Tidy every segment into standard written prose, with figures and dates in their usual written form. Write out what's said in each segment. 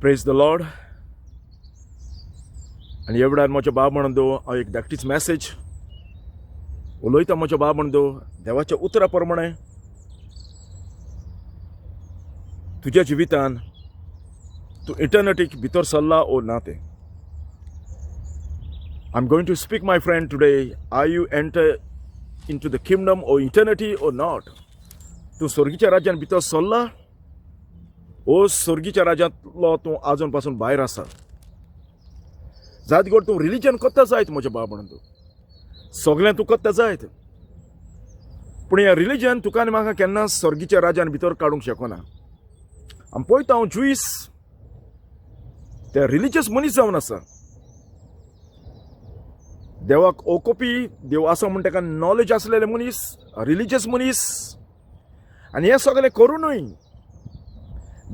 प्रेज the Lord. आनी ह्या वेळार म्हज्या बाब म्हणून हांव एक धाकटीच मॅसेज उलयता. म्हज्या बाब म्हणून देवाच्या उतरा प्रमाणे तुज्या जिवितान तूं इटर्निटीक भितर सरला ओ ना तें. I am going to speak, my friend, today. Are you enter into the kingdom or eternity or not? तूं स्वर्गीच्या राज्यान भितर सरला ओ स्वर्गीच्या राज्यांतलो तूं आजून पासून भायर आसा? जात गोड तूं रिलिजन करता जायत, म्हज्या बाब म्हणून तूं सगळें तूं करता जायत, पूण हें रिलिजन तुका आनी म्हाका केन्ना स्वर्गीच्या राज्यान भितर काडूंक शकना. आमी पळयता हांव जुईस ते रिलिजियस मनीस जावन आसा. देवाक ओकोपी, देव आसा म्हूण ताका नॉलेज आसलेले मनीस, रिलिजियस मनीस. आनी हें सगळें करुनूय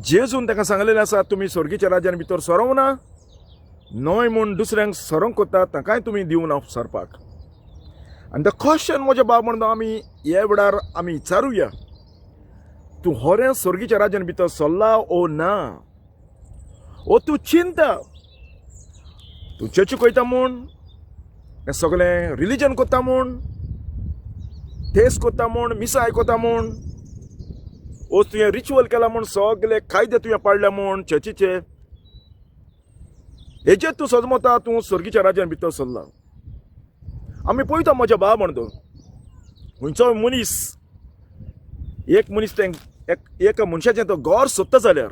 जेजून ताका सांगलेलें आसा, तुमी स्वर्गीच्या राज्यान भितर सरोंक ना न्हय म्हूण दुसऱ्यांक सरोंक कोत्ता, तांकांय तुमी दिवना सरपाक. आनी the question, म्हज्या बाब म्हणटा, आमी ह्या वेळार आमी विचारुया, तूं होरें स्वर्गीच्या राज्यान भितर सरला ओ ना? ओ तूं चिंता, तूं चर्चीक वयता म्हूण, हें सगळें रिलिजन करता म्हूण, तेस करता म्हूण, मिसां आयकता म्हूण, ओ तुवें रिच्युअल केला म्हूण, सगळे कायदे तुवें पाळ्ळे म्हूण चर्चीचे, हेजेर तूं सजमता तूं स्वर्गीच्या राज्यान भितर सरला? आमी पळयता, म्हज्या बाब म्हणतो, खंयचो मनीस, एक मनीस तें एका मनशाचें तो घर सोदता जाल्यार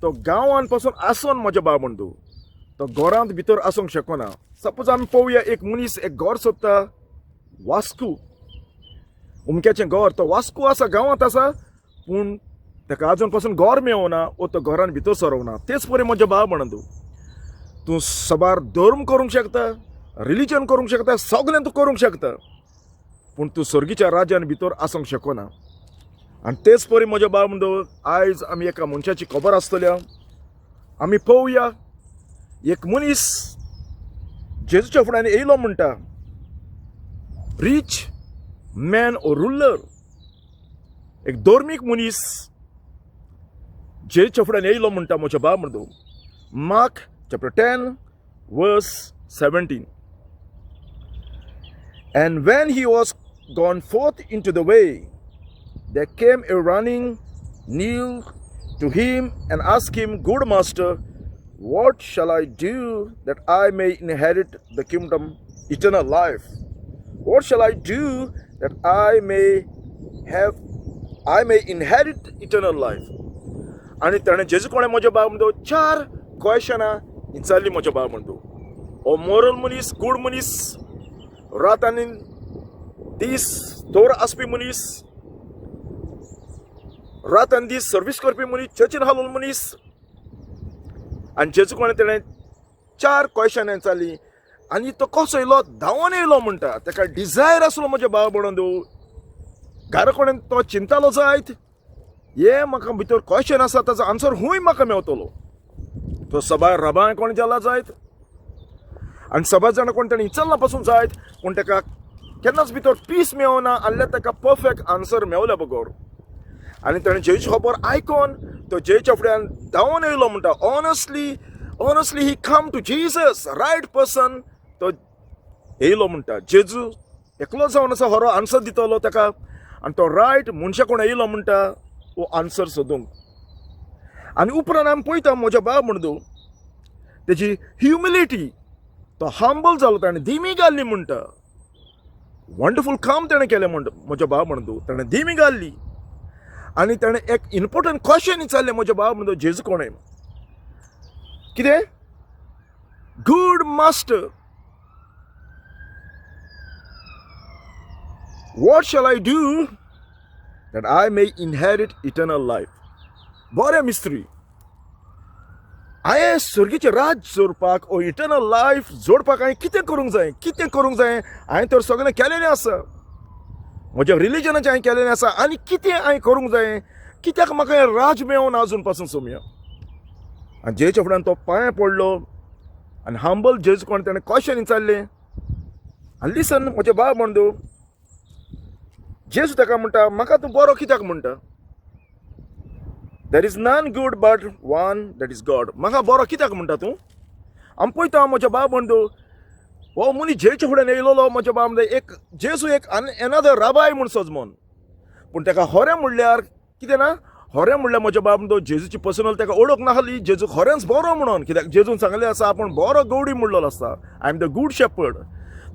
तो गांवान पासून आसून, म्हज्या बाब म्हणतो, तो घरांत भितर आसूंक शकना. सपोज आमी पळोवया, एक मनीस एक घर सोदता वास्कू, उमक्याचें घर. तो वास्को आसा, गांवांत आसा, पूण ताका आजून पासून घर मेळना ओ तो घरान भितर सरवना. तेच परी, म्हज्या बाब म्हणून तूं तूं सबार धर्म करूंक शकता, रिलिजन करूंक शकता, सगळें तूं करूंक शकता, पूण तूं स्वर्गीच्या राज्यान भितर आसूंक शकना. आनी तेच परी, म्हज्या बाब म्हणतो, आयज आमी एका मनशाची खबर आसतल्या. आमी पळोवया, एक मनीस जेजूच्या फुड्यान येयलो म्हणटा, रीच मॅन ओ रुलर. एक धर्मीक मनीस जेजूच्या फुड्यान येयलो म्हणटा. म्हज्या बाब म्हणतो, Mark chapter 10 verse 17. And when he was gone forth into the way, there came a running, kneeled to him and asked him, "Good master, what shall I do that I may inherit the kingdom, eternal life? What shall I do that I may inherit eternal life?" आनी ताणें जेजू कोणें, म्हज्या बाब म्हणतो, चार क्वेशनां विचारली. म्हज्या बाब म्हणतो, हो मोरल मनीस, गूड मनीस, रात आनी दीस तोर आसपी मनीस, रात आनी दीस सर्वीस करपी मनीस, चर्चीन हालोवन मनीस. आनी जेजू कोणें तेणें चार क्वेशनां विचारली. आनी तो कसो येयलो? धांवोन येयलो म्हणटा. ताका डिजायर आसलो, म्हज्या बाब म्हणून. घरा कडेन तो चिंतालो जायत, हे म्हाका भितर क्वेशन आसा, ताचो आन्सर खूंय म्हाका मेवतलो? तो सबार रबाय कोण जाला जायत आनी सबार जाणां कोण ताणें विचारला पासून जायत, पूण ताका केन्नाच भितर पीस मेवना आहले ताका परफेक्ट आन्सर मेवल्या बगर. आनी ताणें जेजूची खबर आयकोन तो जेजूच्या फुड्यान धांवून येयलो म्हणटा. Honestly, honestly, he come to Jesus, right person. तो येयलो म्हणटा. जेजू एकलो जावन आसा हरो आन्सर दितलो ताका. आनी तो रायट मनशा कोण येयलो म्हणटा हो आन्सर सोदूंक. आनी उपरांत आमी पळयता, म्हज्या बाब म्हणतो, तेजी ह्युमिलिटी, तो हंबल जालो, ताणें दिमी घाल्ली म्हणटा. वंडरफूल काम ताणें केलें म्हणटा. म्हज्या बाब म्हणतो, ताणें दिमी घाल्ली आनी ताणें एक इम्पोर्टंट क्वेश्चन विचारलें, म्हज्या बाब म्हणतो, जेजू कोणें. कितें? "Good master, what shall I do that I may inherit eternal life?" बरें मिस्त्री, हांवें स्वर्गीचें राज जोडपाक ओ इटर्नल लायफ जोडपाक हांवें कितें करूंक जाय? कितें करूंक जाय? हांवें तर सगळें केलेलें आसा. म्हज्या रिलिजनाचें हांवें केलेलें आसा. आनी कितें हांवें करूंक जाय? कित्याक म्हाका हें राज मेळोना अजून पासून सोमया? आनी जेच्या फुड्यान तो पांय पडलो आनी हंबल जेजू कोण ताणें क्वेश्चन विचारलें. आनी लिसन, म्हजे बाब म्हणतो, जेजू ताका म्हणटा, "म्हाका तूं बरो कित्याक म्हणटा?" There is none good but one, that is God. म्हाका बरो कित्याक म्हणटा तूं? आमी पळयता म्हज्या बाब म्हणटू, हो मनीस जेजूच्या फुड्यान येयलेलो म्हज्या बाब म्हणटा, एक जेजू एक एनदर राबाय म्हूण सजमोन. पूण ताका खरें म्हणल्यार कितें ना, खरें म्हणल्यार म्हज्या बाब म्हणटा, जेजूची पर्सनल ताका ओळख नासली जेजू खरेंच बरो म्हणून. कित्याक जेजून सांगलें आसा, आपूण बरो गवडी म्हणलेलो आसता, "I am the good shepherd."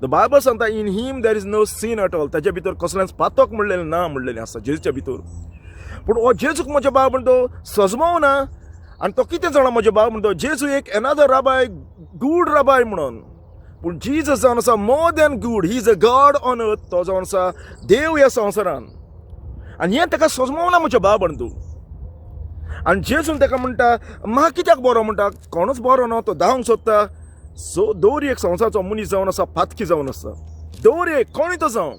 The Bible सांगता, "In him there is no sin at all." ताच्या भितर कसलेंच पातक म्हणलेलें ना म्हणलेलें आसा जेजूच्या भितर. पूण हो जेजूक म्हज्या बाब म्हणतो सजमोव ना. आनी तो कितें जाणा म्हज्या बाब म्हणतो, जेजू एक एनादर राबाय, गूड राबाय म्हणून. पूण जीजस जावन आसा more than good. He is a God on earth. तो जावन आसा देव ह्या संवसारान. आनी हें ताका सजमोवना म्हज्या बाब म्हणतू. आनी जेजून ताका म्हणटा, म्हाका कित्याक बरो म्हणटा? कोणूच बरो ना. तो धांवंक सोदता. सो दर एक संवसाराचो मनीस जावन आसा पातकी जावन आसा. दर एक कोणूय तो जावं,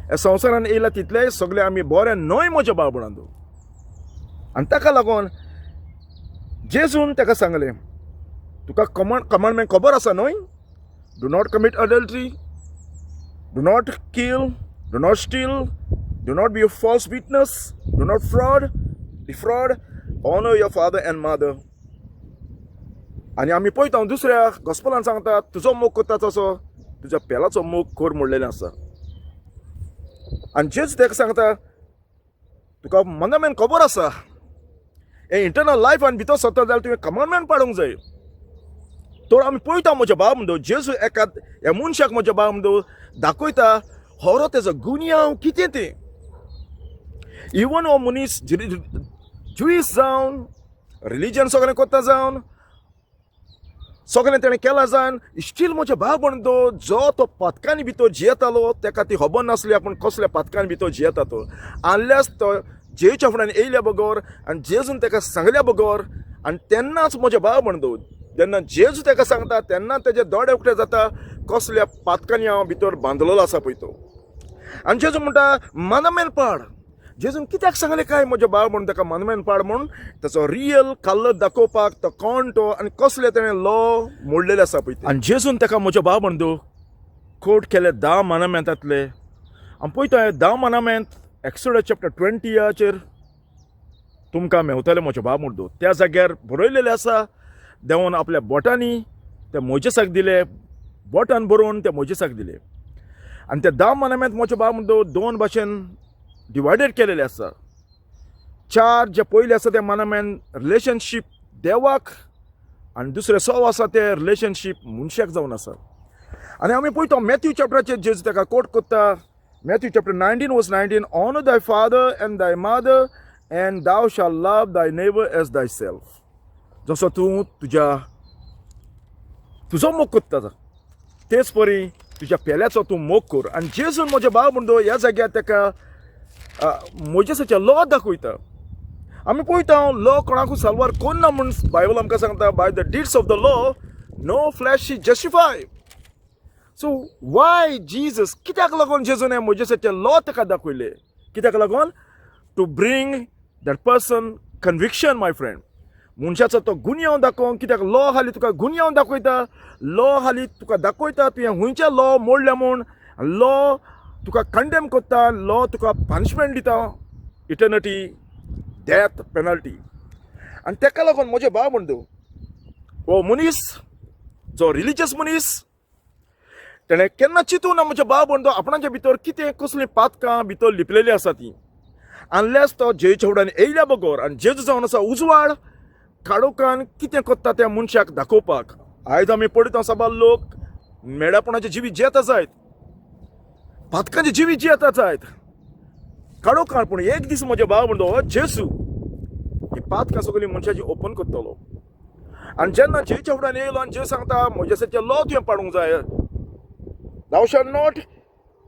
ह्या संवसारान येयला तितले सगळे आमी बरे न्हय म्हज्या बाबणांत. आनी ताका लागून जेजून ताका सांगलें, तुका कमांडमेंट खबर आसा न्हय? Do not commit adultery, do not kill, do not steal, do not be a false witness, do not defraud, honour your father and mother. आनी आमी पळयता, दुसऱ्या गॉस्पलान सांगता, तुजो मोग करता तसो तुज्या पेलाचो मोग कर म्हणलेलें आसा. आनी जेजू ताका सांगता, तुका मनामेन खबर आसा. हें इटर्नल लायफान भितर सरता जाल्यार तुवें कमांडमेंट पाडूंक जाय. तर आमी पळयता म्हज्या बाब म्हणतो, जेजू एका ह्या मनशाक म्हज्या बाब म्हणतो दाखयता खरो तेजो गुन्यांव कितें तें. इवन हो मनीस जुईस जावन, रिलिजन सगळें करता जावन, सगळें तेणें केलां जावन, स्टील म्हज्या बाब म्हणतो, जो तो पातकांनी भितर जियेतालो, तेका ती खबर नासली आपूण कसल्या पातकांनी भितर जियेता तो, अनलेस तो जेजूच्या फुड्यान येयल्या बगर आनी जेजून तेका सांगल्या बगर. आनी तेन्नाच म्हज्या बाब म्हणतो, जेन्ना जेजू तेका सांगता तेन्ना तेजे दोळे उक्ते जाता, कसल्या पातकांनी हांव भितर बांदलेलो आसा पळय तो. आनी जेजू म्हणटा, मनामेन पाड. जेजून कित्याक सांगलें काय म्हज्या बाब म्हणून ताका मनमेन पाड म्हणून? ताचो रियल कलर दाखोवपाक, तो कोण तो आनी कसले तेणें लॉ मोडलेले आसा पळय ते. आनी जेजून ताका म्हज्या बाब म्हणतो कोट केले धा मनामेंतांतले. आमी पळयता, हे धा मनामेंत एक्सोडस चॅप्टर 20याचेर तुमकां मेवतले म्हज्या बाब म्हणतो. त्या जाग्यार बरयलेलें आसा, देवान आपल्या बोटांनी ते मोजेसाक दिले, बोटान बरोवन ते मोजेसाक दिले. आनी त्या धा मनामेंत म्हज्या बाब म्हणतो दोन भाशेन डिवायडेड केलेले आसा. चार जे पयले आसा ते मनामेन रिलेशनशीप देवाक आनी दुसरे सव आसा ते रिलेशनशीप मनशाक जावन आसा. आनी आमी पळयता, मॅथ्यू चॅप्टराचेर जेजू ताका कोट करता, Matthew chapter 19 verse 19, "Honour thy father and thy mother and thou shall love thy neighbour as thyself." जसो तूं तुज्या तुजो मोग करता तेच परी तुज्या पेल्याचो तूं मोग कर. आनी जेजून म्हज्या बाब म्हणतो ह्या जाग्यार ताका मोजेसाचे लॉ दाखयता. आमी पळयता, लॉ कोणाकूय साल्वार कोन्ना म्हूण बायबल आमकां सांगता, "By the deeds of the law no flesh is justify." So why Jesus, कित्याक लागून जेजून हें मोजेसाचे लॉ ताका दाखयले? कित्याक लागून? To bring that person conviction, my friend. मनशाचो तो गुन्यांव दाखोवंक. कित्याक लॉ हाली तुका गुन्यांव दाखयता. लॉ हाली तुका दाखयता तुवें खंयच्या लॉ मोडल्या म्हूण. लॉ तुका कंडेम करता. लॉ तुका पनिशमेंट दिता, इटर्निटी, डेथ पेनल्टी. आनी तेका लागून म्हजे भाव म्हणतो, हो मनीस जो रिलिजियस मनीस, तेणें केन्ना चिंतू ना म्हज्या भाव म्हणतो आपणाच्या भितर कितें, कसलीं पातकां भितर लिपलेलीं आसा तीं, अनलेस तो जेजूच्या फुड्यान येयल्या बगर. आनी जेजू जावन आसा उजवाड, काळोखान कितें करता त्या मनशाक दाखोवपाक. आयज आमी पळयता, साबार लोक मेळापणाचे जिवीत जियेता जायत, पातकांचे जिवीत जियेता जायत काळोखान. पूण एक दीस म्हज्या भाव म्हणतो, हो जेजू ही पातकां सगळीं मनशाची ओपन करतलो. आनी जेन्ना जेजूच्या फुड्यान येयलो आनी जेजू सांगता, म्हज्या लॉ तुवें पाडूंक जाय, "Thou shall not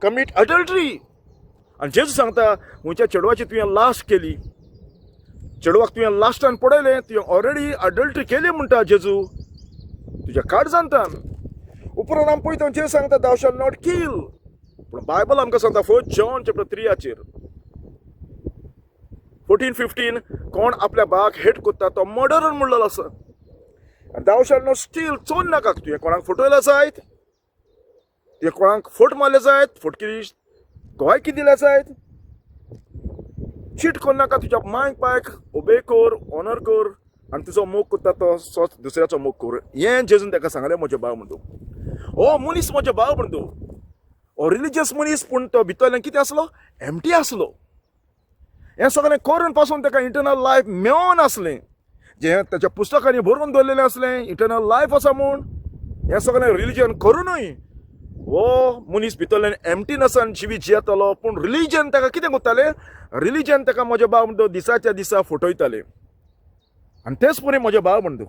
commit adultery." आनी जेजू सांगता, खंयच्या चेडवाची तुवें लास्ट केली, चेडवाक तुवें लास्टान पळयलें, तुवें ऑलरेडी अडल्ट्री केली म्हणटा जेजू तुज्या काळजांतान. उपरांत आमी पळयता, जेजू सांगता, "Thou shall not kill." पूण बायबल आमकां सांगता, फर्स्ट जॉन चॅप्टर 3याचेर 14 15, कोण आपल्या भावाक हेट करता तो मर्डरर म्हणलेलो आसा. आनी "Thou shall not steal." चोर नाका. तुवें कोणाक फटयला जायत, तुवें कोणाक फट मारले जायत, फटकिरी गोवायकी दिल्या जायत. चीट करनाका, तुज्या मांय पायक ओबे कर, ऑनर कर आनी तुजो मोग करता तो सोच दुसऱ्याचो मोग कर. हें जेजून ताका सांगलें म्हज्या भाव म्हणटू. हो मनीस म्हज्या भाव म्हणटू, हो रिलिजियस मनीस, पूण तो भितरल्यान कितें आसलो? एमटी आसलो. हें सगळें करून पासून ताका इटर्नल लायफ मेळोन आसलें, जें ताच्या पुस्तकांनी बरोवन दवरलेलें आसलें इटर्नल लायफ आसा म्हूण. हें सगळें रिलिजन करुनूय हो मनीस भितरल्यान एमटीनसान जिवीत जियेतालो. पूण रिलिजन ताका कितें करतालें? रिलिजन ताका म्हज्या भाव म्हणटा दिसाच्या दिसा फटयताले. आनी तेच परी म्हज्या भाव म्हणटा,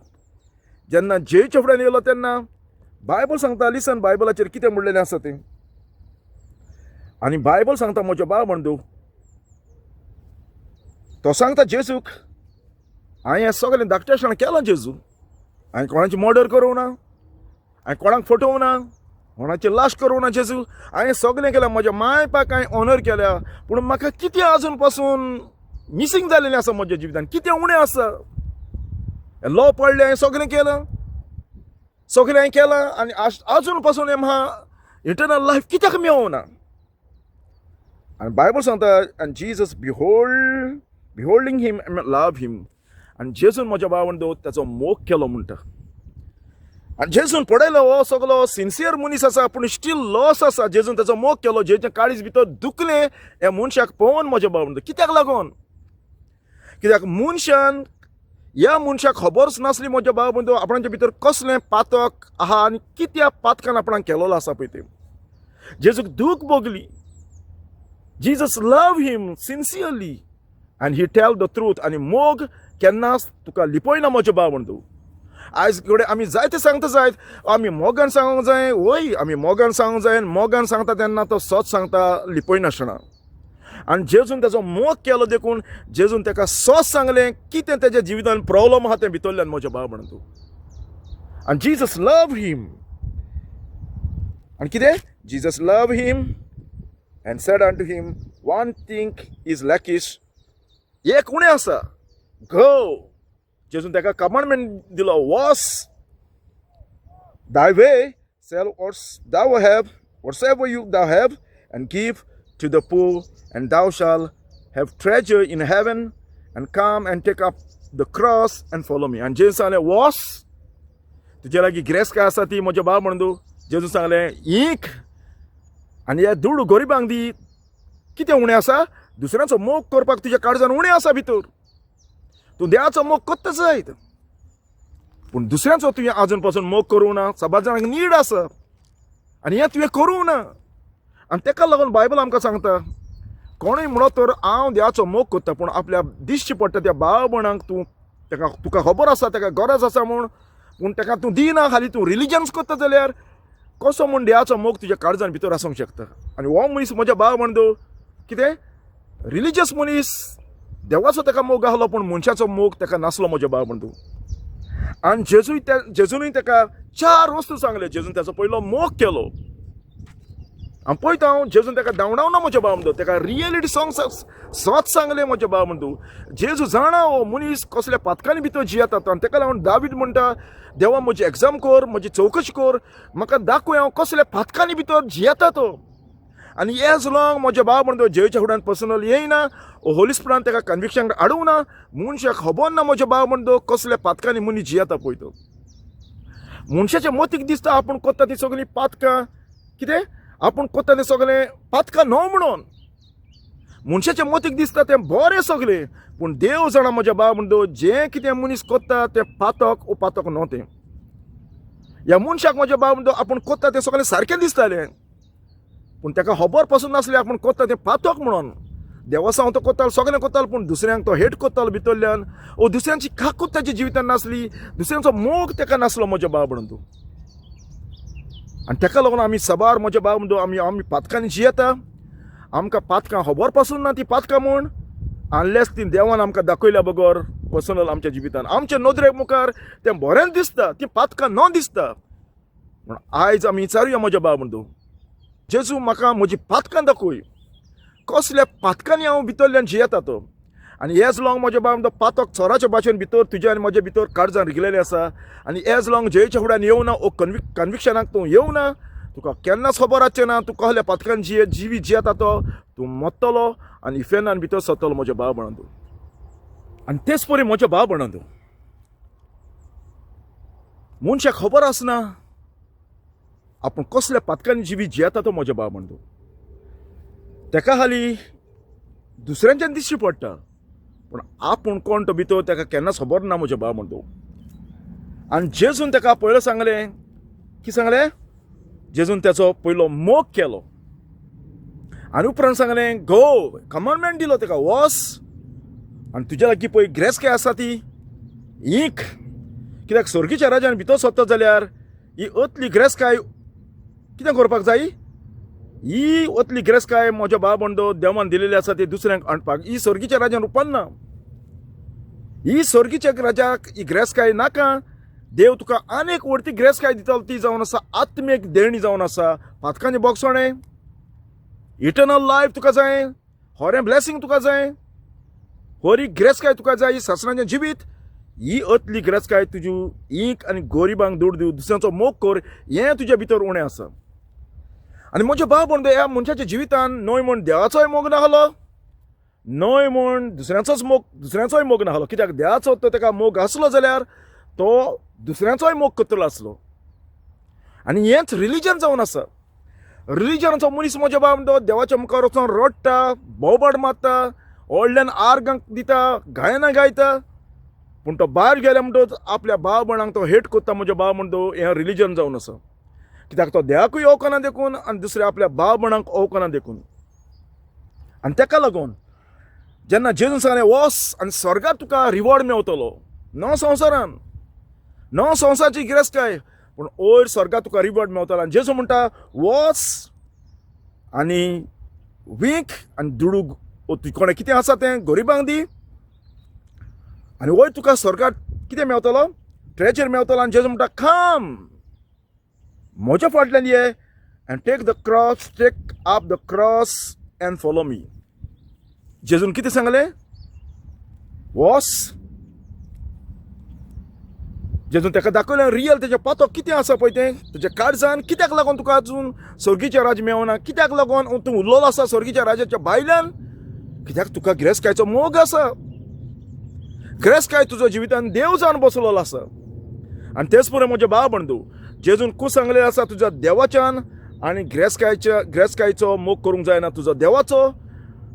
जेन्ना जेजूच्या फुड्यान येयलो तेन्ना बायबल सांगता, लिसन, बायबलाचेर कितें म्हणलेलें आसा तें. आनी बायबल सांगता म्हज्या भाव म्हणटू, तो सांगता जेजूक, हांवें हें सगळें धाकटेपणान केलां जेजू, हांवें कोणाची मर्डर करूंक ना, हांवें कोणाक फटोवंक ना, कोणाची लाश करूंक ना जेजू, हांवें सगळें केलां, म्हज्या माय पाक हांवें ऑनर केल्या, पूण म्हाका कितें अजून पासून मिसींग जालेलें आसा म्हज्या जिवितान? कितें उणें आसा? लॉ पडलें, हांवें सगळें केलां, सगळें हांवें केलां आनी अजून पासून हें म्हाका इटर्नल लायफ कित्याक मेळना? आनी बायबल सांगता, आनी Jesus beholding him love him. आनी जेजून म्हज्या भाव ताचो मोग केलो म्हणटा. आनी जेजून पळयलो हो सगलो सिन्सियर मनीस आसा, पूण स्टील लॉस आसा. जेजून ताचो मोग केलो. जेजूचें काळीज भितर दुखलें ह्या मनशाक पळोवन म्हज्या भाव. कित्याक लागून? कित्याक मनशान, ह्या मनशाक खबरच नासली म्हज्या भाव बंधू, आपणाच्या भितर कसलें पातक आहा आनी कित्या पातकान आपणाक केलोलो आसा पळय तें. जेजूक दूख भोगली. Jesus love him sincerely and he tell the truth. आनी मोग केन्नाच तुका लिपयना म्हज्या भाव बंधू. आयज कडेन आमी जायते सांगता जायत, आमी मोगान सांगूंक जाय. वय, आमी मोगान सांगूंक जाय. मोगान सांगता तेन्ना तो सत सांगता लिपयनासतना. आनी जेजून ताचो मोग केलो देखून जेजून ताका सत सांगलें कितें तेज्या जिवितान प्रॉब्लम आहा तें भितरल्यान म्हज्या भाव म्हणून. आनी Jesus love him. आनी कितें? Jesus love him and said unto him, "One thing is lackest." एक उणें आसा. गो, जेजून ताका कमांडमेंट दिलो, "Walk thy way, sell what thou have, whatsoever you thou have, and give to the poor, and thou shalt have treasure in heaven, and come and take up the cross and follow me." आनी जेजून सांगलें, वोस, तुजे लागीं गिरेस्त काय आसा ती म्हज्या भाव म्हणून. जेजून सांगलें, ईक आनी हे दुडू गरिबांक दी. कितें उणें आसा? दुसऱ्यांचो मोग करपाक तुज्या काळजान उणें आसा भितर. तूं देवाचो मोग करता जायत, पूण दुसऱ्यांचो तुवें अजून पासून मोग करूंक ना. साबार जाणांक नीड आसा आनी हें तुवें करूंक ना. आनी तेका लागून बायबल आमकां सांगता, कोणूय म्हणत तर हांव देवाचो मोग करता, पूण आपल्या दिश्टी पडटा त्या भाव भयणांक तूं तेका, तुका खबर आसा तेका गरज आसा म्हूण, पूण तेका तूं दिना, खाली तूं रिलिजन्स करता जाल्यार कसो म्हूण देवाचो मोग तुज्या काळजान भितर आसूंक शकता? आनी हो मनीस म्हज्या भाव म्हणतो कितें रिलिजियस मनीस, देवाचो ताका मोग आहलो, पूण मनशाचो मोग ताका नासलो म्हज्या भाव म्हणतो. आनी जेजूय त्या जेजूनय ताका चार वस्तू सांगले. जेजून ताचो पयलो मोग केलो. हांव पळयता हांव, जेजून ताका धांवडावना म्हज्या भाव म्हणतो, ताका रियलिटी सॉंग सत सांगलें म्हज्या भाव म्हणतो. जेजू जाणा हो मनीस कसल्या पातकांनी भितर जियेता. आनी ताका लागून दावीद म्हणटा, देवा, म्हजी एग्जाम कर, म्हजी चवकशी कर, म्हाका दाखय हांव कसल्या पातकांनी भितर जियेता तो. आनी एज लॉंग म्हज्या भाव म्हणतो जेजूच्या फुड्यान पर्सनल येयना, होली स्पिरिटान ताका कन्विक्शन हाडूंक ना, मनशाक खबर ना म्हज्या भाव म्हणतो कसल्या पातकांनी मनीस जियेता पळय तो. मनशाच्या मतीक दिसता आपूण करता ती सगळीं पातकां, कितें आपूण करता तें सगळें पातकां न्हू म्हणून. मनशाच्या मतीक दिसता तें बरें सगळें, पूण देव जाणा म्हज्या भाव म्हणतो जें कितें मनीस करता तें पातक ओ पातक न्हू तें. ह्या मनशाक म्हज्या भाव म्हणतो आपूण करता तें सगळें सारकें दिसतालें, पूण ताका खबर पासून नासलें आपूण करता तें पातक म्हणून. देवसांव तो करतालो, सगळें करतालो, पूण दुसऱ्यांक तो हेट करतालो भितरल्यान ओ दुसऱ्यांची काकूत ताच्या जिवितान नासली, दुसऱ्यांचो मोग ताका नासलो म्हज्या भाव म्हणून तूं. आनी ताका लागून आमी साबार म्हज्या भाव म्हणतो आमी पातकांनी जियेता. आमकां पातकां खबर पासून ना ती पातकां म्हूण, अनलेस ती देवान आमकां दाखयल्या बगर पर्सनल आमच्या जिवितान. आमच्या नदरे मुखार तें बरेंच दिसता, ती पातकां न दिसता. पूण आयज आमी विचारुया म्हज्या भाव म्हणतो, जेजू, म्हाका म्हजी पातकां दाखय, कसल्या पातकांनी हांव भितरल्यान जियेता तो. आनी एज लॉंग म्हज्या भाव म्हणतो पातक चोराच्या भाशेन भितर तुज्या आनी म्हज्या भितर काळजान रिगलेलें आसा, आनी एज लॉंग जेजूच्या फुड्यान येवना ओ कन्विक्शनाक तूं येवना, तुका केन्नाच खबर आसचें ना तूं कहल्या पातकान जिये जिवी जियेता तो तूं मरतलो आनी इफेर्नान भितर सरतलो म्हज्या भाव म्हणून तूं. आनी तेच परी म्हज्या भाव म्हणून तूं मनशाक खबर आसना आपूण कसल्या पातकांनी जिवी जियेता तो म्हज्या भाव म्हणून तूं. तेका हाली दुसऱ्यांच्यान दिश्टी पडटा पूण आपूण कोण तो भितर तेका केन्नाच खबर ना म्हज्या भाव म्हणतो. आनी जेजून तेका पयलो सांगलें की सांगलें जेजून तेचो पयलो मोग केलो आनी उपरांत सांगलें गो कमांडमेंट दिलो तेका वस आनी तुज्या लागीं पळय ग्रेस काय आसा ती इंक कित्याक स्वर्गीच्या राजान भितर सोदता जाल्यार ही अतली ग्रेस काय कितें करपाक जाय. ही अतली गिरेस्तकाय म्हज्या भाव बंडो देवान दिलेली आसा ती दुसऱ्यांक हाडपाक ही स्वर्गीच्या राजान रुपान ना. ही स्वर्गीच्या राजाक ही गिरेस्तकाय नाका. देव तुका आनीक व्हडती गिरेस्तकाय दितलो ती जावन आसा आत्मीक देणी जावन आसा पातकांचें बोगसणें इटर्नल लायफ तुका जाय होरें ब्लेसींग तुका जाय होरी गिरेस्तकाय तुका जाय ही सासणाचें जिवीत ही अतली गिरेस्तकाय तुजी इंक आनी गोरिबांक दुड दिव दुसऱ्यांचो मोग कर हें तुज्या भितर उणें आसा. आनी म्हज्या भाव म्हणटा ह्या मनशाच्या जिवितान न्हय म्हूण देवाचोय मोग नासलो न्हय म्हूण दुसऱ्यांचोच मोग दुसऱ्यांचोय मोग नासलो कित्याक देवाचो तो तेका मोग आसलो जाल्यार तो दुसऱ्यांचोय मोग करतलो आसलो. आनी हेंच रिलीजन जावन आसा. रिलीजनाचो मनीस म्हज्या भाव म्हणटा देवाच्या मुखार वचोन रडटा बोबाड मारता व्हडल्यान आर्गांक दिता गायनां गायता पूण तो भायर गेल्या म्हणटकच आपल्या भाव भयणांक तो हेट करता म्हज्या भाव म्हणटा हें रिलीजन जावन आसा कित्याक तो देवाकूय वळखना देखून आनी दुसऱ्या आपल्या भाव भयणांक वळखना देखून. आनी तेका लागून जेन्ना जेजून सांगलें वस आनी स्वर्गार तुका रिवॉर्ड मेवतलो न संवसारान न संवसाराची गिरेस्तकाय पूण वयर स्वर्गार तुका रिवॉर्ड मेवतलो. आनी जेजू म्हणटा वच आनी वीक आनी दुडू कोणें कितें आसा तें गरिबांक दी आनी वयर तुका स्वर्गार कितें मेवतलो ट्रेजर मेवतलो. आनी जेजू म्हणटा काम म्हज्या फाटल्यान ये and take the cross take up the cross and follow me. जेजून कितें सांगलें वॉस जेजून तेका दाखयलें रियल तेजें पातो कितें आसा पळय तें तुज्या काळजान कित्याक लागून तुका अजून स्वर्गीचें राज मेवना कित्याक लागून तूं उरलेलो आसा स्वर्गीच्या राजाच्या भायल्यान कित्याक तुका गिरेस्तकायचो मोग आसा गिरेस्तकाय तुजो जिवितान देव जावन बसलेलो आसा. आनी तेच परी म्हज्या भाव बंधू जेजून खूब सांगलें आसा तुज्या देवाच्यान आनी गिरेस्तकायच्या गिरेस्तकायचो मोग करूंक जायना तुजो देवाचो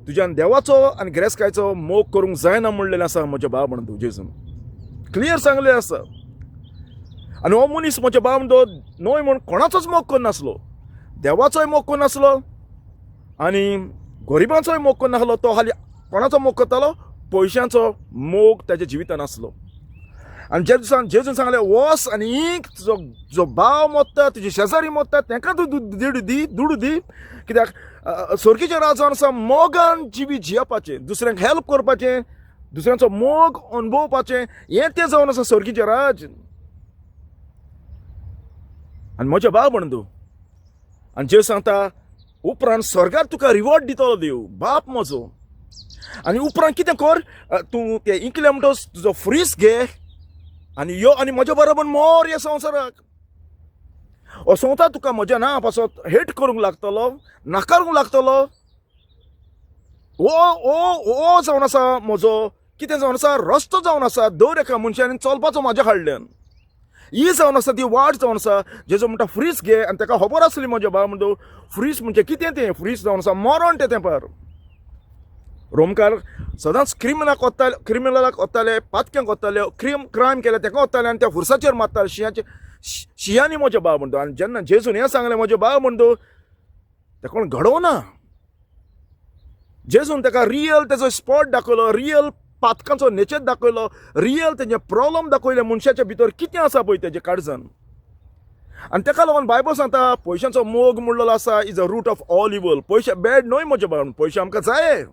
तुज्यान देवाचो आनी गिरेस्तकायचो मोग करूंक जायना म्हणलेलें आसा म्हज्या भाव बंधू जेजून क्लियर सांगलें आसा. आनी हो मनीस म्हज्या भाव म्हणतो न्हय म्हूण कोणाचोच मोग करनासलो देवाचोय मोग करनासलो आनी गरिबांचोय मोग करनासलो तो हाली कोणाचो मोग करतालो पयशांचो मोग ताच्या जिवितान आसलो. आनी जे दिसान जेजून सांगलें वस आनी इंक तुजो जो भाव मोत्ता तुजी शेजारी मोत्ता तेंका तूं दुडू दी दुडू दी कित्याक स्वर्गीचें राज जावन आसा मोगान जिवीत जियेवपाचें दुसऱ्यांक हेल्प करपाचें दुसऱ्यांचो मोग अणभवपाचें हें तें जावन आसा स्वर्गीचें राज. आनी म्हज्या भाव बंधू आनी जेजू सांगता उपरांत स्वर्गार तुका रिवॉर्ड दितलो देव बाप म्हजो. आनी उपरांत कितें कर तूं तें इंकलें म्हणटकच तुजो फ्रीज घे आनी यो आनी म्हज्या बरोबर मोर ह्या संवसाराक. हो संवसार तुका म्हज्या ना पासत हेट करूंक लागतलो नाकारूंक लागतलो. हो हो हो जावन आसा म्हजो कितें जावन आसा रस्तो जावन आसा दर एका मनशान चलपाचो म्हाज्या कडल्यान ही जावन आसा ती वाट जावन आसा. जेजो म्हणटा फ्रीज घे आनी तेका खबर आसली म्हज्या भाव म्हणटा फ्रीज म्हणजे कितें तें फ्रीज जावन आसा मरण तें तेंपार. रोमकार सदांच क्रिमिनलाक वताले क्रिमिनलाक वताले पातक्यांक वताले क्रायम केले तेका वताले आनी त्या फुरसाचेर मारताले शिंयाचे शियांनी म्हज्या भाव म्हणटा. आनी जेन्ना जेजून हें सांगलें म्हज्या भाव म्हणटा तेका कोण घडोवना. जेजून तेका रियल तेजो स्पॉट दाखयलो रियल पातकांचो नेचर दाखयलो रियल तेजें प्रॉब्लम दाखयलें मनशाच्या भितर कितें आसा पळय तेजें काळजान. आनी तेका लागून बायबल सांगता पयशांचो मोग म्हणलेलो आसा is a root of all evil. पयशे बॅड न्हय म्हज्या भाव पयशे आमकां जाय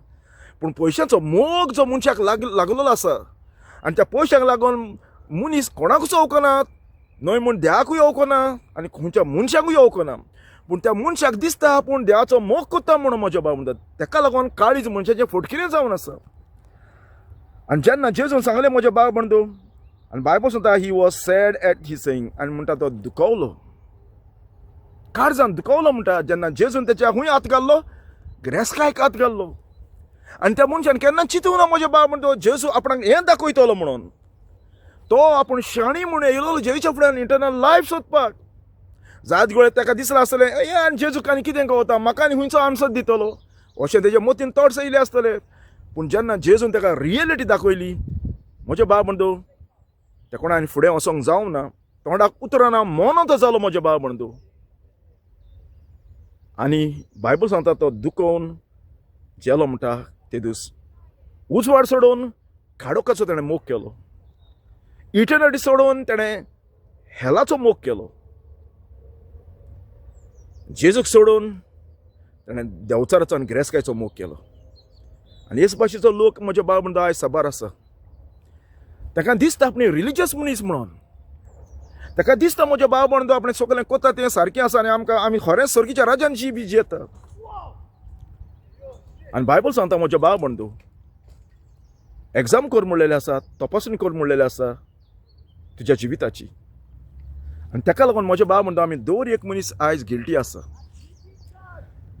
पूण पयशांचो मोग जो मनशाक लागलेलो आसा आनी त्या पयशांक लागून मनीस कोणाकूच वळखना न्हय म्हूण देवाकूय वळखना आनी खंयच्या मनशाकूय वळखना पूण त्या मनशाक दिसता पूण देवाचो मोग करता म्हणून म्हज्या भाव म्हणटा तेका लागून काळीज मनशाचें फटकिरें जावन आसा. आनी जेन्ना जेजून सांगलें म्हज्या भाव बंधू आनी बायबल सांगता he was sad at his saying आनी म्हणटा तो दुखवलो. काळजान दुखवलो म्हणटा जेन्ना जेजून तेच्या खूंय हात घाल्लो, ग्रेसकायक हात घाल्लो. आनी त्या मनशान केन्ना चिंतूं ना म्हज्या बाब म्हणटा जेजू आपणाक हें दाखयतलो म्हणून. तो आपूण शाणी म्हूण येयलो जेजूच्या फुड्यान इटर्नल लायफ सोदपाक. जात गोळे ताका दिसलां आसतलें, ए आनी जेजूक आनी कितें कळटा, म्हाका आनी खंयचो आन्सर दितलो अशें तेज्या मतीन थॉट्स येयले आसतले. पूण जेन्ना जेजून ताका रियलिटी दाखयली म्हज्या बाब म्हणटू ते कोणा आनी फुडें वचोंक जावं ना, तोंडाक उतरां ना, मोनो तो जालो म्हज्या बाब म्हणटू. आनी बायबल सांगता तो दुखोवन जेलो म्हणटा ते दीस उजवाड सोडून काडोकाचो ताणें मोग केलो, इटर्निटी सोडून ताणें हेलाचो मोग केलो, जेजूक सोडून ताणें देंवचाराचो आनी गिरेस्कायचो मोग केलो. आनी हेच भाशेचो लोक म्हज्या बाब म्हणटा आयज साबार आसा. ताका दिसता आपणे रिलिजियस मनीस म्हणून, ताका दिसता म्हज्या बाब म्हणटा आपणें सगळें कोता तें सारकें आसा आनी आमकां आमी खरेंच सर्गीच्या राजान जी बी जियेता. आनी बायबल सांगता म्हज्या बाब म्हणटा एग्जाम कर म्हणलेलें आसा, तपासणी कर म्हणलेलें आसा तुज्या जिविताची. आनी ताका लागून म्हज्या बाब म्हणटा आमी दर एक मनीस आयज गिल्टी आसा.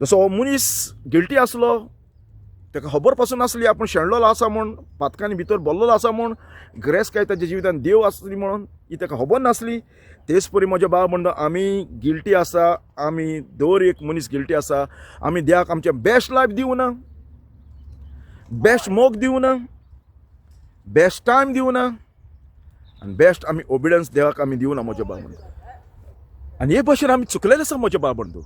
जसो हो मनीस गिल्टी आसलो, ताका खबर पासून नासली आपूण शेणलेलो आसा म्हूण, पातकांनी भितर भरलेलो आसा म्हूण, ग्रेस काय ताच्या जिवितान देव आसली म्हणून ही ताका खबर नासली. तेच परी म्हज्या बाब म्हणटा आमी गिल्टी आसा, आमी दर एक मनीस गिल्टी आसा. आमी देवाक आमचें बेस्ट लायफ दिवना, बेस्ट मोग दिवना, बेस्ट टायम दिवना आनी बेस्ट आमी ओबिडियन्स देवाक आमी दिवना म्हज्या बाब म्हणटा. आनी हे भशेन आमी चुकलेले आसा म्हज्या बाब म्हणटा.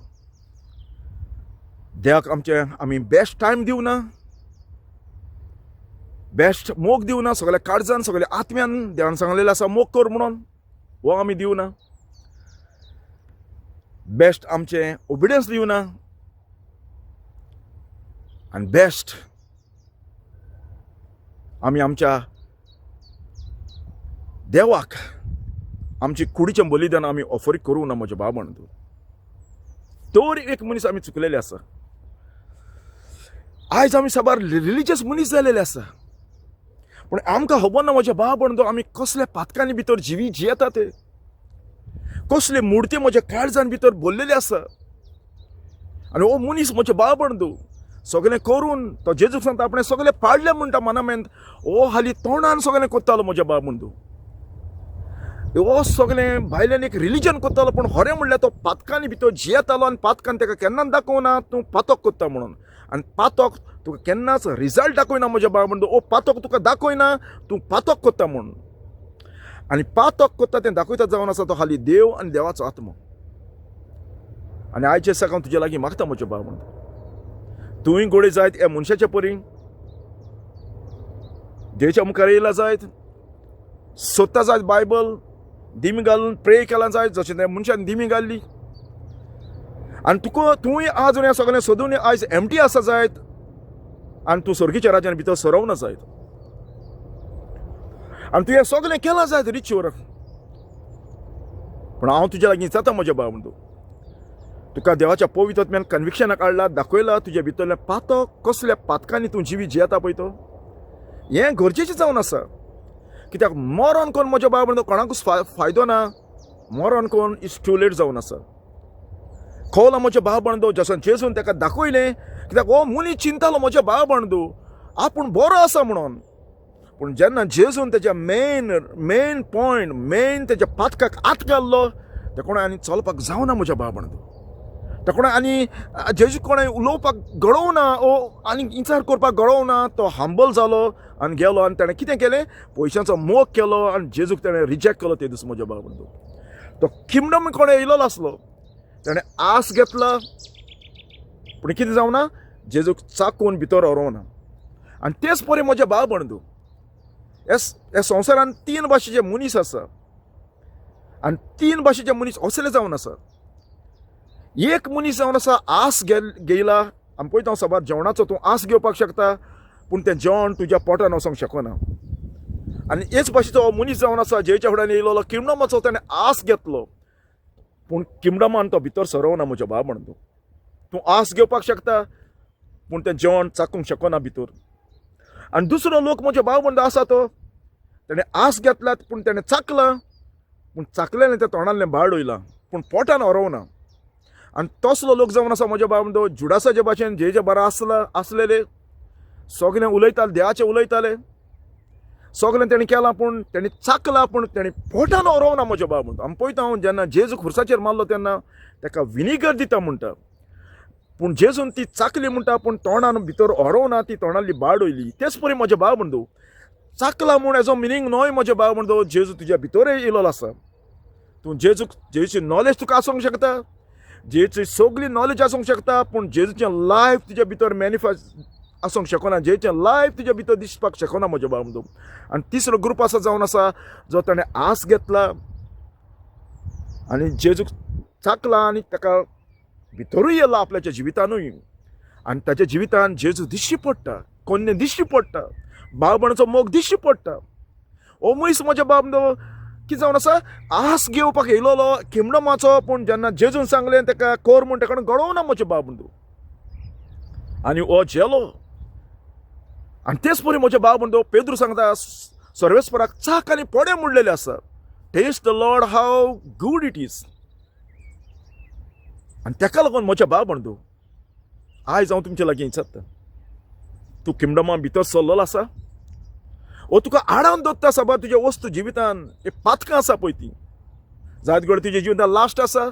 देवाक आमचें आमी बेस्ट टायम दिवना, बेस्ट मोग दिवना, सगळ्या काळजान सगळ्या आत्म्यान देवान सांगलेलें आसा मोग कर म्हणून, हो आमी दिवना. बेस्ट आमचें ओबिडियन्स दिवना आनी बेस्ट आमी आमच्या देवाक आमची कुडीचें बलिदान आमी ऑफर करूं ना म्हज्या बाब म्हणटा. तर एक मनीस आमी चुकलेले आसा. आयज आमी साबार रिलिजियस मनीस जालेले आसा, पूण आमकां खबर ना म्हज्या बाब म्हणटा आमी कसल्या पातकांनी भितर जिवी जियेता ते, कसले मुर्ती म्हज्या काळजान भितर भरलेले आसा. आनी हो मनीस म्हज्या बाब म्हणटा सगळें करून तो जेजूक सांगता आपणें सगळें पाडलें म्हणटा मनामेंत, हो हाली तोंडान सगळें कोत्तालो म्हज्या बाब म्हणटा. हो सगळें भायल्यान एक रिलिजन कोत्तालो, पूण खरें म्हणल्यार तो पातकांनी भितर जियेतालो आनी पातकान ताका केन्नाच दाखोवना तूं पातक कोत्ता म्हणून. आनी पातक तुका केन्नाच रिजल्ट दाखयना म्हज्या बाब म्हणटा. ओ पातक तुका दाखयना तूं पातक कोत्ता म्हणून. आनी पातक कोत्ता तें दाखयता जावन आसा तो खाली देव आनी देवाचो आत्मो. आनी आयचे दिसाक हांव तुज्या लागीं मागता म्हज्या बाब म्हणटा, तुंय गोडे जायत ह्या मनशाच्या परी देवाच्या मुखार येयला जायत, सोदता जायत बायबल दिमी घालून प्रे केला जायत जशें त्या मनशान दिमी घाल्ली. आनी तुका तूंय आज हें सगळें सोदून आयज एमटी आसा जायत आनी तूं सर्गीच्या राज्यान भितर सरोवना जायत आनी तुवें सगळें केलां जायत रिच्युअल. पूण हांव तुज्या लागीं जाता म्हज्या बाब म्हणटा, तुका देवाच्या पवित्र आत्म्यान कन्विक्शनाक काडला, दाखयला तुज्या भितरलें पातक कसल्या पातकांनी तूं जिवी जियेता पळय तो, हें गरजेचें जावन आसा. कित्याक मरण कोण म्हज्या बाब म्हणटा कोणाकूच फायदो ना, मरण कोण is too late जावन आसा. खोवला म्हज्या बाब म्हणटा जसो जेजून ताका दाखयलें, कित्याक हो मनीस चिंतालो म्हज्या बाब म्हणटा आपूण बरो आसा म्हणून. पूण जेन्ना जेजून तेज्या मेन मेन पॉयंट मेन तेज्या पातकाक हात घाल्लो ते कोणा आनी चलपाक जावना म्हज्या बाब म्हणटा. ते कोणा आनी जेजू कोणें उलोवपाक घडोवना ओ आनी विचार करपाक घडोवना, तो हंबल जालो आनी गेलो आनी ताणें कितें केलें, पयशांचो मोग केलो आनी जेजूक ताणें रिजेक्ट केलो ते दीस म्हज्या बाब म्हणटा. तो किंगडम कोणें येयलोलो आसलो, ताणें आस घेतला पूण कितें जावना, जेजूक चाकून भितर व्हरोवना. आनी तेच परी म्हज्या बाब म्हणटा ह्या संवसारान तीन भाशेचे मनीस आसा आनी तीन भाशेचे मनीस असले जावन आसा. एक मनीस जावन आसा आस घेयला, आमी पळयता साबार जेवणाचो तूं आस घेवपाक शकता पूण तें जेवण तुज्या पोटान वचोंक शकना. आनी हेच भाशेचो हो मनीस जावन आसा जेच्या फुड्यान येयलो किंगडमाचो ताणें आस घेतलो पूण किंगडमान तो भितर सरोवना म्हज्या बाब म्हणटा. तूं आस घेवपाक शकता पूण तें जेवण चाकूंक शकना भितर. आनी दुसरो लोक म्हज्या बाब म्हणटा आसा तो ताणें आस घेतला पूण ताणें चाकलां, पूण चाकलें तें तोंडांतलें भाड वयलां पूण पोटान व्हरोवना. आनी तसलो लोक जावन आसा म्हज्या बाबा जुडासाचे भाशेन जे जे बरो आसला आसलेले सगळें उलयताले, देवाचें उलयताले, सगळें तेणें केलां पूण तेणें चाकलां पूण तेणें पोटान ओरोवना म्हज्या बाबा. आमी पळयता हांव जेन्ना जेजू खुर्साचेर मारलो तेन्ना ताका विनिगर दिता म्हणटा, पूण जेजून ती चाकली म्हणटा पूण तोंडान भितर ओरोवना, ती तोंडांतली बाड वयली. तेच परी म्हज्या बाब म्हणटो चाकला म्हूण हेजो मिनींग न्हय म्हज्या बाब म्हणटो जेजू तुज्या भितर येयलो आसा. तूं जेजूक जेजूची नॉलेज तुका आसूंक शकता, जेजूची सगळी नॉलेज आसूंक शकता, पूण जेजूचें लायफ तुज्या भितर मॅनिफेस्ट आसूंक शकना, जेजूचें लायफ तुज्या भितर दिसपाक शकना म्हज्या बाब म्हणटो. आनी तिसरो ग्रूप आसा जावन आसा जो ताणें आस घेतला आनी जेजूक चाकला आनी ताका भितरूय येयला आपल्याच्या जिवितानूय, आनी ताच्या जिवितान जेजू दिश्टी पडटा, कोन्ने दिश्टी पडटा, बाळपणाचो मोग दिश्टी पडटा. ओ मनीस म्हज्या बाब कितें जावन आसा आस घेवपाक येयलोलो किंगडमाचो, पूण जेन्ना जेजून सांगलें ताका कोर म्हूण ताका घडोवना म्हज्या बाब. आनी हो जेलो. आनी तेच परी म्हज्या बाब म्हणतो पेद्रू सांगता सर्वेस्पराक चाक आनी पोडे म्हणलेले आसा, taste the Lord how good it is. आनी ताका लागून म्हज्या बाब म्हणतो आयज हांव तुमच्या लागीं विचारता, तूं किंगडमा भितर सरलेलो आसा ओ तुका आडावन दवरता साबार तुज्या वस्तू जिवितान एक पातकां आसा पळय ती जायत घडये तुज्या जिवितान लास्ट आसा,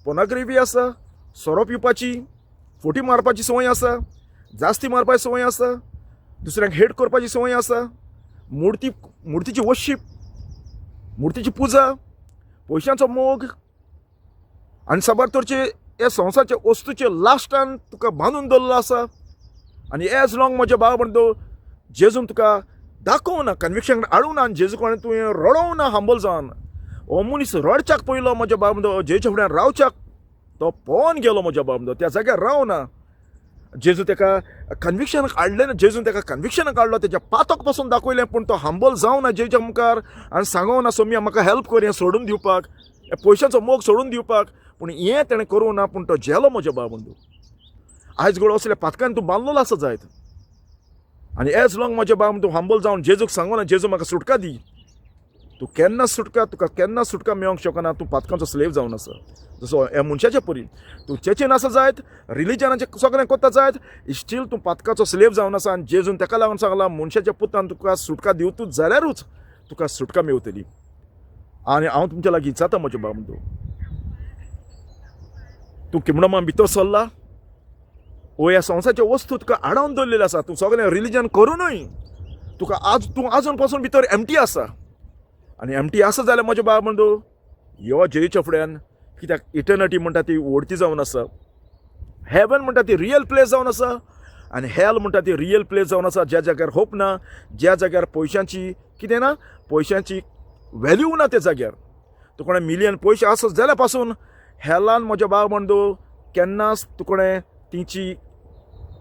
पोर्नोग्राफी आसा, सोरो पिवपाची, फोटी मारपाची संवय आसा, जास्ती मारपाची संवय आसा, दुसऱ्यांक हेट करपाची संवय आसा, मुर्तीची वर्शीप, मुर्तीची पुजा, पयशांचो मोग आनी साबार तरेचे हे संवसारच्या वस्तूचे लास्टान तुका बांदून दवरलो आसा. आनी एज लॉंग म्हज्या बाबा म्हणतो जेजून तुका दाखोवना, कन्विक्शन हाडूना आनी जेजू कोणें तुवें रडोवना हंबल जावन हो मनीस रडच्याक पयलो म्हज्या बाबा म्हणतो जेजूच्या फुड्यान रावच्याक तो पोवन गेलो म्हज्या बाबा म्हणतो त्या जाग्यार रावना. जेजू ताका कन्विक्शनाक हाडलें ना, जेजून ताका कन्विक्शनाक हाडलो, तेच्या पातक पासून दाखयलें, पूण तो हंबल जावना जेजूच्या मुखार आनी सांगोना सोम्या म्हाका हेल्प कर हें सोडून दिवपाक, ह्या पयशांचो मोग सोडून दिवपाक, पूण हें तेणें करूं ना, पूण तो जेलो म्हज्या बाबा म्हणतो. आयज घडये असल्या पातकान तूं बांदलेलो आसा जायत आनी एज लॉंग म्हज्या बाबा तूं हंबल जावन जेजूक सांगोना जेजू म्हाका सुटका दी, तूं केन्ना सुटका, तुका केन्ना सुटका मेळोंक शकना, तूं पातकांचो स्लेव जावन आसा. जसो ह्या मनशाच्या परी तूं चर्चीन आसा जायत, रिलिजनाचें सगळें करता जायत, स्टील तूं पातकाचो स्लेव जावन आसा. आनी जेजून ताका लागून सांगलां मनशाच्या पुतान तुका सुटका दिवतूच जाल्यारूच तुका सुटका मेवतली. आनी हांव तुमच्या लागीं विचारता म्हज्या बाबा म्हणतो तूं किंगडमान भितर सरला ओ ह्या संवसारच्यो वस्तू तुका आडावन दवरलेल्यो आसा, तूं सगळें रिलिजन करुनूय तुका आज तूं आजून पासून भितर एमटी आसा. आनी एमटी आसा जाल्यार म्हज्या बाबा म्हणतो यो जेजूच्या फुड्यान, कित्याक इटर्निटी म्हणटा ती ओडती जावन आसा, हेवन म्हणटा ती रियल प्लेस जावन आसा आनी हेल म्हणटा ती रियल प्लेस जावन आसा, ज्या जाग्यार होप ना, ज्या जाग्यार पयशांची कितें ना, पयशांची व्हॅल्यू ना त्या जाग्यार. तुका कोणें मिलियन पयशे आसत जाल्यार पासून हेलान म्हज्या बाबा म्हणतो केन्नाच तुका तिची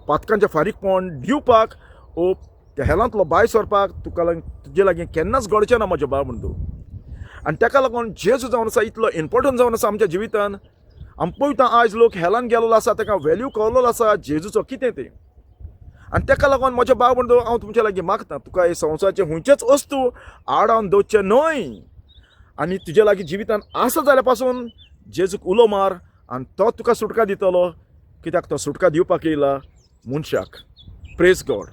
पातकांचें फारीकपण दिवपाक ओ त्या हेलांतलो भायर सरपाक तुका तुजे लागीं केन्नाच घडचें ना म्हज्या बाबा म्हणतो. आनी ताका लागून जेजू जावन आसा इतलो इम्पोर्टंट जावन आसा आमच्या जिवितान. आमी पळयता आयज लोक हेलान गेल्लो आसा, ताका व्हॅल्यू कळ्ळो आसा जेजूचो कितें तें. आनी ताका लागून म्हज्या बाबा म्हणतो हांव तुमच्या लागीं मागता तुका हे संवसाराचे खंयचेच वस्तू आडावन दवरचें न्हय आनी तुज्या लागीं जिवितान आसा जाल्यार पासून जेजूक उलो मार आनी तो तुका सुटका दितलो, कित्याक तो सुटका दिवपाक येयला मनशाक. Praise God.